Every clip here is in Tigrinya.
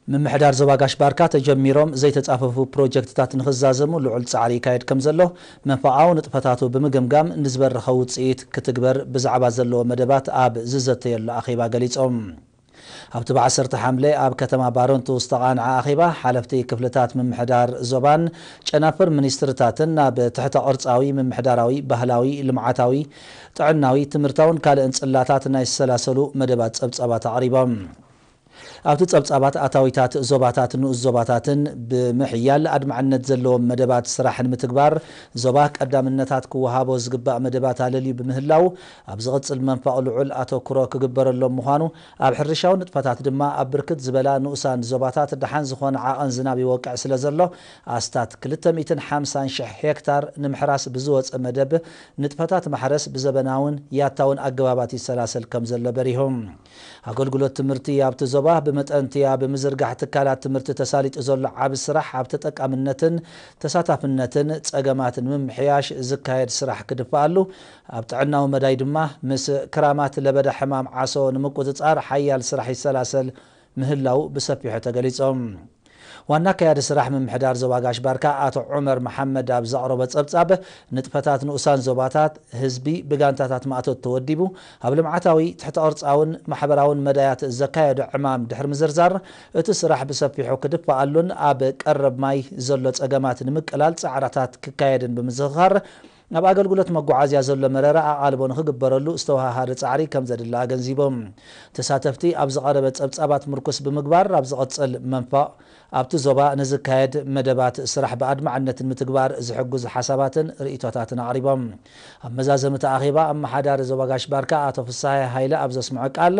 ምምሕዳር ዞባ ጋሽ ባርካ ተጀሚሮም ዘይተጻፈፉ ፕሮጀክትታት ንኽዛዘሙ ልዑል ጻዕሪ ይካየድ ከም ዘሎ መንፈቓዊ ንጥፈታቱ ብምግምጋም ንዝበረኸ ውጽኢት ክትግበር ብዛዕባ ዘለዎ መደባት ኣብ ዝዘተየሉ ኣኼባ ገሊጾም። ኣብቲ ብ ዓሰርተ ሓምለ ኣብ ከተማ ባረንቱ ዝተቓንዐ ኣኼባ ሓለፍቲ ክፍልታት ምምሕዳር ዞባን ጨናፍር ሚኒስትርታትን ናብ ትሕተ ቅርጻዊ፣ ምምሕዳራዊ፣ ባህላዊ፣ ልምዓታዊ፣ ጥዕናዊ፣ ትምህርታውን ካልእን ጽላታት ናይ ዝሰላሰሉ መደባት ጸብጻባት ኣቕሪቦም። ኣብቲ ጸብጻባት ኣታዊታት ዞባታት ንኡስ ዞባታትን ብምሕያል ኣድማዕነት ዘለዎም መደባት ስራሕ ንምትግባር ዞባ ቀዳምነታት ክወሃቦ ዝግባእ መደባት ኣለልዩ ብምህላው ኣብ ዝቕጽል መንፈቕ ልዑል ኣተኩሮ ክግበረሎም ምዃኑ ኣብ ሕርሻዊ ንጥፈታት ድማ ኣብ ብርክት ዝበላ ንኡሳን ዞባታት ደሓን ዝኾነ ዓቐን ዝናብ ይወቅዕ ስለ ዘሎ ኣስታት ክልተ ሚእትን ሓምሳን ሽሕ ሄክታር ንምሕራስ ብዝወጸ መደብ ንጥፈታት ማሕረስ ብዘበናውን ያታውን ኣገባባት ይሰላሰል ከም ዘሎ በሪሆም። ኣገልግሎት ትምህርቲ ኣብቲ ዞባ ብመጠንትያ ብምዝርጋሕ ትካላት ትምህርቲ ተሳሊጡ ዘሎ ዓቢ ስራሕ ኣብ ተጠቃምነትን ተሳታፍነትን ጸገማት ንምምሕያሽ ዝካየድ ስራሕ ክድፋኣሉ ኣብ ጥዕናዊ መዳይ ድማ ምስ ክራማት ለበዳ ሕማም ዓሶ ንምቁጽጻር ሓያል ስራሕ ይሰላሰል ምህላው ብሰፊሑ ተገሊጾም። ዋና ኣካያዲ ስራሕ ምምሕዳር ዞባ ጋሽ ባርካ ኣቶ ዑመር መሓመድ ኣብ ዘቕረቦ ጸብጻብ ንጥፈታት ንኡሳን ዞባታት ህዝቢ ብጋንታታት ማእቶት ተወዲቡ ኣብ ልምዓታዊ ትሕተ ቅርጻውን ማሕበራውን መዳያት ዘካየዶ ዕማም ድሕሪ ምዝርዛር እቲ ስራሕ ብሰፊሑ ክድፋኣሉን ኣብ ቀረብ ማይ ዘሎ ጸገማት ንምቅላል ጻዕራታት ክካየድን ብምዝኽኻር ኣብ ኣገልግሎት መጓዓዝያ ዘሎ መረረ ኣቓልቦ ንኽግበረሉ ዝተወሃሃደ ጻዕሪ ከም ዘድሊ ኣገንዚቦም። ተሳተፍቲ ኣብ ዝቐረበ ጸብጻባት ምርኩስ ብምግባር ኣብ ዝቐጽል መንፈቕ ኣብቲ ዞባ ንዝካየድ መደባት ስራሕ ብኣድማዕነት ንምትግባር ዝሕግዙ ሓሳባትን ርእይቶታትን ኣቕሪቦም። ኣብ መዛዘምቲ ኣኼባ ኣመሓዳሪ ዞባ ጋሽ ባርካ ኣቶ ፍስሃየ ሃይለ ኣብ ዘስምዖ ቃል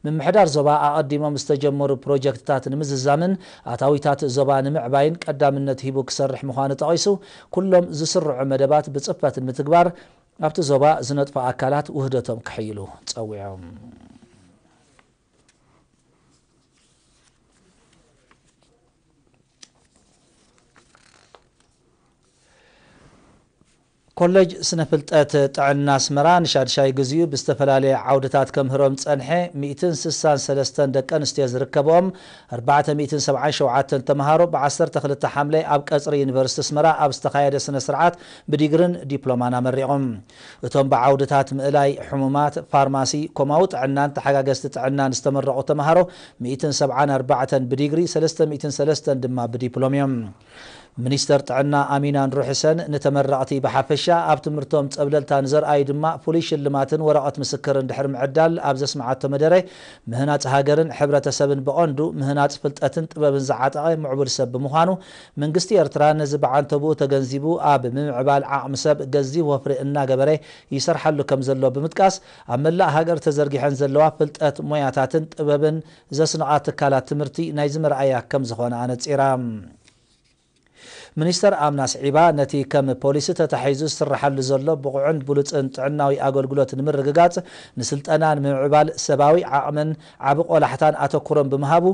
ምምሕዳር ዞባ ኣቐዲሞም ዝተጀመሩ ፕሮጀክትታት ንምዝዛምን ኣታዊታት ዞባ ንምዕባይን ቀዳምነት ሂቡ ክሰርሕ ምዃኑ ጠቒሱ ኩሎም ዝስርዑ መደባት ብጽፈት ንምትግባር ኣብቲ ዞባ ዝነጥፉ ኣካላት ውህደቶም ክሕይሉ ጸዊዖም። ኮሌጅ ስነ ፍልጠት ጥዕና ኣስመራ ንሻድሻይ ግዚኡ ብዝተፈላለየ ዓውድታት ከምህሮም ጸንሐ ሚእትን ስሳን ሰለስተን ደቂ ኣንስትዮ ዝርከብኦም ኣርባዕተ ሚእትን ሰብዓን ሸውዓተን ተምሃሮ ብ ዓሰርተ ክልተ ሓምለ ኣብ ቀጽሪ ዩኒቨርሲቲ ኣስመራ ኣብ ዝተኻየደ ስነ ስርዓት ብዲግርን ዲፕሎማን ኣመሪቖም። እቶም ብዓውድታት ምእላይ ሕሙማት፣ ፋርማሲ፣ ኮማዊ ጥዕናን ተሓጋገዝቲ ጥዕናን ዝተመረቑ ተምሃሮ ሚእትን ሰብዓን ኣርባዕተን ብዲግሪ፣ ሰለስተ ሚእትን ሰለስተን ድማ ብዲፕሎም እዮም። ሚኒስተር ጥዕና ኣሚናን ሩሕሰን ንተመረቕቲ ብሓፈሻ ኣብ ትምህርቶም ጸብለልታ ንዘርኣዩ ድማ ፍሉይ ሽልማትን ወረቐት ምስክርን ድሕሪ ምዕዳል ኣብ ዘስምዓቶ መደረ ምህናጽ ሃገርን ሕብረተሰብን ብቐንዱ ምህናጽ ፍልጠትን ጥበብን ዝዓጠቐ ምዕቡል ሰብ ብምዃኑ መንግስቲ ኤርትራ ነዚ ብዓንተብኡ ተገንዚቡ ኣብ ምምዕባል ዓቕሚ ሰብ ገዚፍ ወፍሪ እናገበረ ይሰርሓሉ ከም ዘሎ ብምጥቃስ ኣብ መላእ ሃገር ተዘርጊሐን ዘለዋ ፍልጠት ሞያታትን ጥበብን ዘስንቓ ትካላት ትምህርቲ ናይዚ መርኣያ ከም ዝኾነ ኣነጺራ። ሚኒስተር ኣምና ስዒባ ነቲ ከም ፖሊሲ ተታሒዙ ዝስርሓሉ ዘሎ ብቑዕን ብሉጽን ጥዕናዊ ኣገልግሎት ንምርግጋጽ ንስልጠና ንምምዕባል ሰብኣዊ ዓቕምን ዓቢ ቆላሕታን ኣተኩሮን ብምሃቡ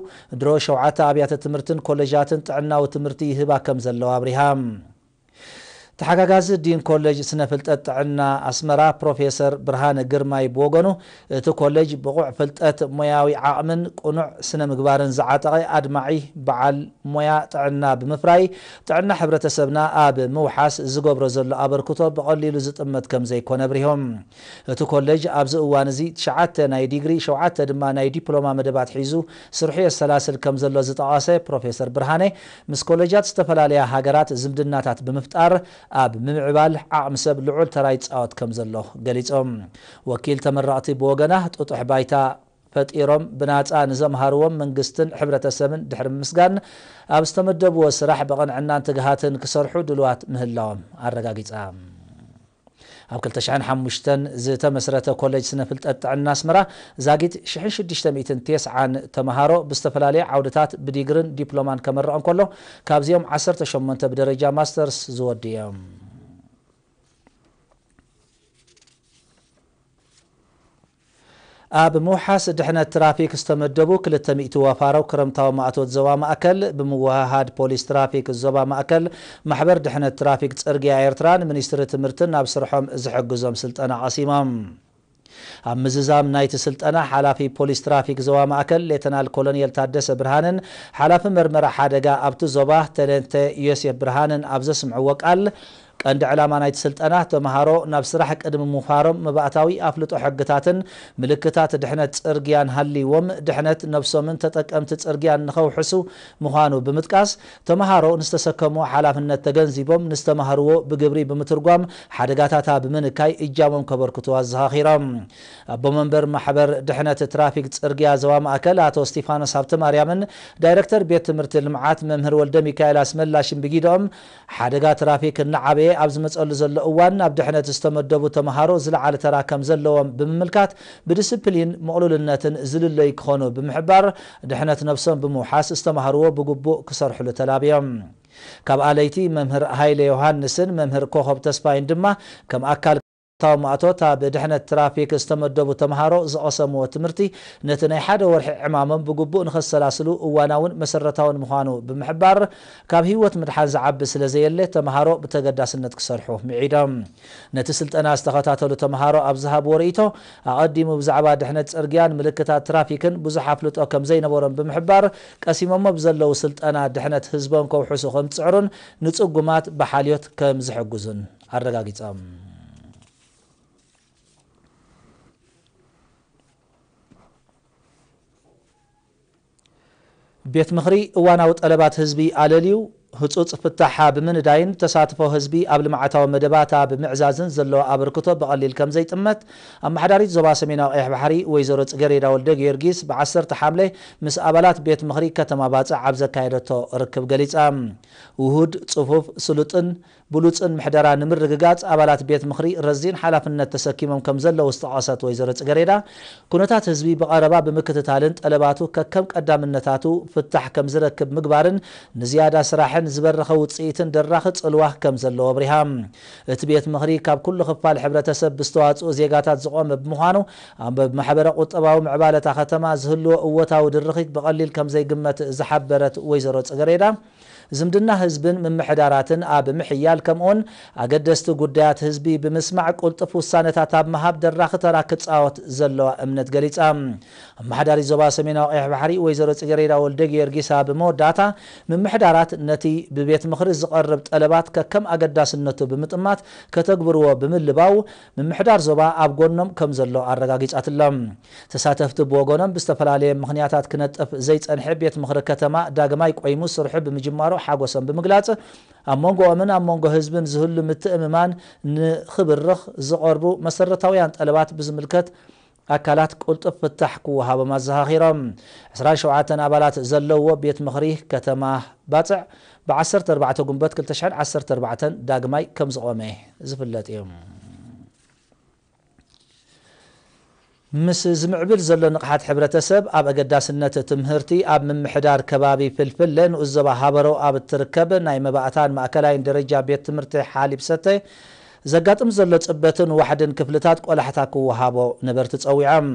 ድሮ ሸውዓተ ኣብያተ ትምህርትን ኮሌጃትን ጥዕናዊ ትምህርቲ ይህባ ከም ዘለዋ ኣብሪሃ። ተሓጋጋዚ ዲን ኮሌጅ ስነ ፍልጠት ጥዕና ኣስመራ ፕሮፌሰር ብርሃነ ግርማይ ብወገኑ እቲ ኮሌጅ ብቑዕ ፍልጠት ሞያዊ ዓቕምን ቅኑዕ ስነ ምግባርን ዝዓጠቐ ኣድማዒ በዓል ሞያ ጥዕና ብምፍራይ ጥዕና ሕብረተሰብና ኣብ ምውሓስ ዝገብሮ ዘሎ ኣበርክቶ ብቐሊሉ ዝጥመት ከም ዘይኮነ ኣብሪሆም። እቲ ኮሌጅ ኣብዚ እዋን እዚ ትሽዓተ ናይ ዲግሪ ሸውዓተ ድማ ናይ ዲፕሎማ መደባት ሒዙ ስርሑ የሰላስል ከም ዘሎ ዝጠቐሰ ፕሮፌሰር ብርሃነ ምስ ኮሌጃት ዝተፈላለያ ሃገራት ዝምድናታት ብምፍጣር ኣብ ምምዕባል ዓቕሚ ሰብ ልዑል ተራ ይጻወት ከም ዘሎ ገሊጾም። ወኪል ተመረቕቲ ብወገና ጥጡሕ ባይታ ፈጢሮም ብናጻ ንዘምሃርዎም መንግስትን ሕብረተሰብን ድሕሪ ምምስጋን ኣብ ዝተመደብዎ ስራሕ ብቕንዕናን ትግሃትን ክሰርሑ ድልዋት ምህላዎም ኣረጋጊጻ። ኣብ ክልተ ሽሕን ሓሙሽተን ዝተመስረተ ኮሌጅ ስነ ፍልጠት ጥዕና ኣስመራ ዛጊት ሽሕን ሽዱሽተ ሚእትን ተስዓን ተምሃሮ ብዝተፈላለየ ዓውድታት ብዲግርን ዲፕሎማን ከመርቕ እንከሎ ካብዚኦም ዓሰርተ ሸሞንተ ብደረጃ ማስተርስ ዝወዱ እዮም። ኣብ ምውሓስ ድሕነት ትራፊክ ዝተመደቡ ክልተ ሚእቲ ዋፋሮ ክረምታዊ ማእቶት ዞባ ማእከል ብምውህሃድ ፖሊስ ትራፊክ ዞባ ማእከል ማሕበር ድሕነት ትራፊክ ጽርግያ ኤርትራን ሚኒስትሪ ትምህርትን ናብ ስርሖም ዝሕግዞም ስልጠና ቀሲሞም። ኣብ ምዝዛም ናይቲ ስልጠና ሓላፊ ፖሊስ ትራፊክ ዞባ ማእከል ሌተናል ኮሎኔል ታደሰ ብርሃንን ሓላፊ መርመራ ሓደጋ ኣብቲ ዞባ ተለንተ ዮሴፍ ብርሃንን ኣብ ዘስምዕዎ ቃል፣ ቀንዲ ዕላማ ናይቲ ስልጠና ተምሃሮ ናብ ስራሕ ቅድሚ ምዃሮም መባእታዊ ኣፍልጦ ሕግታትን ምልክታት ድሕነት ጽርግያን ሃልይዎም ድሕነት ነብሶምን ተጠቀምቲ ጽርግያን ንኸውሕሱ ምዃኑ ብምጥቃስ፣ ተምሃሮ ንዝተሰከምዎ ሓላፍነት ተገንዚቦም ንዝተማህርዎ ብግብሪ ብምትርጓም ሓደጋታታ ብምንካይ እጃሞም ከበርክቱ ኣዘኻኺሮም። ኣቦ መንበር ማሕበር ድሕነት ትራፊክ ጽርግያ ዞባ ማእከል ኣቶ እስቲፋኖስ ሃብተማርያምን ዳይረክተር ቤት ትምህርቲ ልምዓት መምህር ወልደ ሚካኤል ኣስመላሽን ብጊደኦም፣ ሓደጋ ትራፊክ እናዓበየ ኣብ ዝመጸሉ ዘሎ እዋን፣ ናብ ድሕነት ዝተመደቡ ተምሃሮ ዝለዓለ ተራ ከም ዘለዎም ብምምልካት፣ ብዲስፕሊን፣ ምቕሉልነትን ዝልለዩ ክኾኑ ብምሕባር፣ ድሕነት ነብሶም ብምውሓስ ዝተማህርዎ ብግቡእ ክሰርሕሉ ተላብዮም። ካብ ኣለይቲ መምህር ሃይለ ዮሃንስን መምህር ኮኸብ ተስፋይን ድማ፣ ከም ኣካል ታዊ ማእቶት ኣብ ድሕነት ትራፊክ ዝተመደቡ ተምሃሮ ዝቐሰምዎ ትምህርቲ፣ ነቲ ናይ ሓደ ወርሒ ዕማሞም ብግቡእ ንኸሰላስሉ እዋናውን መሰረታውን ምዃኑ ብምሕባር፣ ካብ ህይወት ምድሓን ዝዓቢ ስለ ዘየለ፣ ተምሃሮ ብተገዳስነት ክሰርሑ ምዒዶም። ነቲ ስልጠና ዝተኸታተሉ ተምሃሮ ኣብ ዝሃብዎ ርእይቶ፣ ኣቐዲሙ ብዛዕባ ድሕነት ጽርግያን ምልክታት ትራፊክን ብዙሕ ኣፍልጦ ከም ዘይነበሮም ብምሕባር፣ ቀሲሞሞ ብዘለዉ ስልጠና ድሕነት ህዝቦም ከውሕሱ ከም ዝጽዕሩን ንጽጉማት ብሓልዮት ከም ዝሕግዙን ኣረጋጊጾም። ቤት ምኽሪ እዋናዊ ጠለባት ህዝቢ ኣለልዩ ህጹጽ ፍታሕ ብምንዳይን ተሳትፎ ህዝቢ ኣብ ልምዓታዊ መደባት ኣብ ምዕዛዝን ዘለዎ ኣበርክቶ ብቐሊል ከም ዘይጥመት ኣመሓዳሪት ዞባ ሰሜናዊ ቀይሕ ባሕሪ ወይዘሮ ጽገሬዳ ወልደ ጊዮርጊስ ብዓሰርተ ሓምለ ምስ ኣባላት ቤት ምኽሪ ከተማ ባጽዕ ኣብ ዘካየደቶ ርክብ ገሊጻ። ውሁድ፣ ጽፉፍ፣ ስሉጥን ብሉጽን ምሕደራ ንምርግጋጽ ኣባላት ቤት ምኽሪ ረዚን ሓላፍነት ተሰኪሞም ከም ዘለዉ ዝጠቐሰት ወይዘሮ ጽገሬዳ፣ ኩነታት ህዝቢ ብቐረባ ብምክትታልን ጠለባቱ ከከም ቀዳምነታቱ ፍታሕ ከም ዝረክብ ምግባርን ንዝያዳ ስራሕን ዝበረኸ ውጽኢትን ደራኺ ጽልዋ ከም ዘለዎ ኣብሪሃ። እቲ ቤት ምኽሪ ካብ ኩሉ ክፋል ሕብረተሰብ ብዝተዋጽኡ ዜጋታት ዝቖመ ብምዃኑ፣ ኣብ ማሕበረ ቁጠባዊ ምዕባለ እታ ከተማ ዝህልዎ እወታዊ ድርኺት ብቐሊል ከም ዘይግመት ዝሓበረት ወይዘሮ ጽገሬዳ፣ ዝምድና ህዝብን ምምሕዳራትን ኣብ ምሕያል፣ ከምኡውን ኣገደስቲ ጉዳያት ህዝቢ ብምስማዕ ቅልጡፍ ውሳነታት ኣብ ምሃብ ደራኺ ተራ ክጻወት ዘለዋ እምነት ገሊጻ። ኣመሓዳሪት ዞባ ሰሜናዊ ቀይሕ ባሕሪ ወይዘሮ ጽጌሬዳ ወልደ ጊዮርጊስ ኣብ መወዳእታ፣ ምምሕዳራት ነቲ ብቤት ምኽሪ ዝቐርብ ጠለባት ከከም ኣገዳስነቱ ብምጥማት ከተግብርዎ ብምልባው፣ ምምሕዳር ዞባ ኣብ ጎኖም ከም ዘሎ ኣረጋጊጻትሎም። ተሳተፍቲ ብወገኖም ብዝተፈላለየ ምኽንያታት ክነጥፍ ዘይጸንሐ ቤት ምኽሪ ከተማ ዳግማይ ቆይሙ ስርሑ ብምጅማሩ ሓጎሶም ብምግላጽ፣ ኣብ መንጎኦምን ኣብ መንጎ ህዝብን ዝህሉ ምትእምማን ንኽብርኽ ዝቐርቡ መሰረታውያን ጠለባት ብዝምልከት ኣካላት ቅልጡፍ ፍታሕ ክወሃቦም ኣዘኻኺሮም። ዕስራን ሸውዓተን ኣባላት ዘለዎ ቤት ምኽሪ ከተማ ባጽዕ ብ ዓሰርተ ኣርባዕተ ጉንበት ክልተ ሽሕን ዓሰርተ ኣርባዕተን ዳግማይ ከም ዝቖመ ዝፍለጥ እዩ። ምስ ዝምዕብል ዘሎ ንቕሓት ሕብረተሰብ ኣብ ኣገዳስነት ትምህርቲ ኣብ ምምሕዳር ከባቢ ፍልፍለ ንኡስ ዞባ ሃበሮ ኣብ እትርከብ ናይ መባእታን ማእከላይን ደረጃ ቤት ትምህርቲ ሓሊብ ሰተ ዘጋጥም ዘሎ ጽበትን ዋሕድን ክፍልታት ቆላሕታ ክወሃቦ ነበርቲ ጸዊዖም።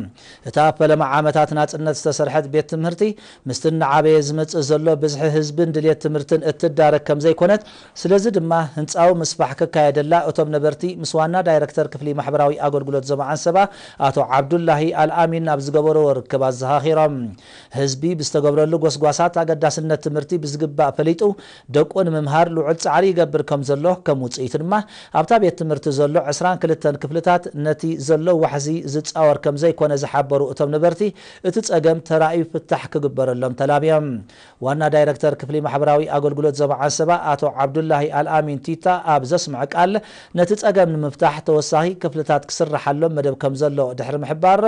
እታ ኣብ ፈለማ ዓመታት ናጽነት ዝተሰርሐት ቤት ትምህርቲ ምስቲ እናዓበየ ዝመጽእ ዘሎ ብዝሒ ህዝብን ድልየት ትምህርትን እትዳረግ ከም ዘይኮነት፣ ስለዚ ድማ ህንጻዊ ምስፋሕ ክካየደላ እቶም ነበርቲ ምስ ዋና ዳይረክተር ክፍሊ ማሕበራዊ ኣገልግሎት ዞባ ዓንሰባ ኣቶ ዓብዱላሂ ኣልኣሚን ኣብ ዝገበርዎ ርክብ ኣዘኻኺሮም። ህዝቢ ብዝተገብረሉ ጎስጓሳት ኣገዳስነት ትምህርቲ ብዝግባእ ፈሊጡ ደቁ ንምምሃር ልዑል ጻዕሪ ይገብር ከም ዘሎ፣ ከም ውጽኢቱ ድማ ኣብታ ቤት ትምህርቲ ዘሎ ዕስራን ክልተን ክፍልታት ነቲ ዘሎ ዋሕዚ ዝጻወር ከም ዘይኮነ ዝሓበሩ እቶም ነበርቲ፣ እቲ ጸገም ተራእዩ ፍታሕ ክግበረሎም ተላብዮም። ዋና ዳይረክተር ክፍሊ ማሕበራዊ ኣገልግሎት ዞባ ዓንሰባ ኣቶ ዓብዱላሂ ኣልኣሚን ቲታ ኣብ ዘስምዖ ቃል፣ ነቲ ጸገም ንምፍታሕ ተወሳኺ ክፍልታት ክስርሓሎም መደብ ከም ዘሎ ድሕሪ ምሕባር፣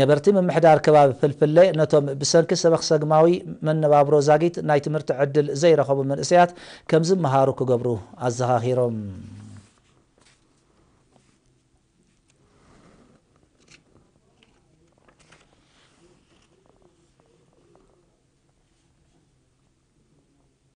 ነበርቲ ምምሕዳር ከባቢ ፍልፍለ ነቶም ብሰንኪ ሰበኽ ሰግማዊ መነባብሮ ዛጊት ናይ ትምህርቲ ዕድል ዘይረኸቡ መንእሰያት ከም ዝመሃሩ ክገብሩ ኣዘኻኺሮም።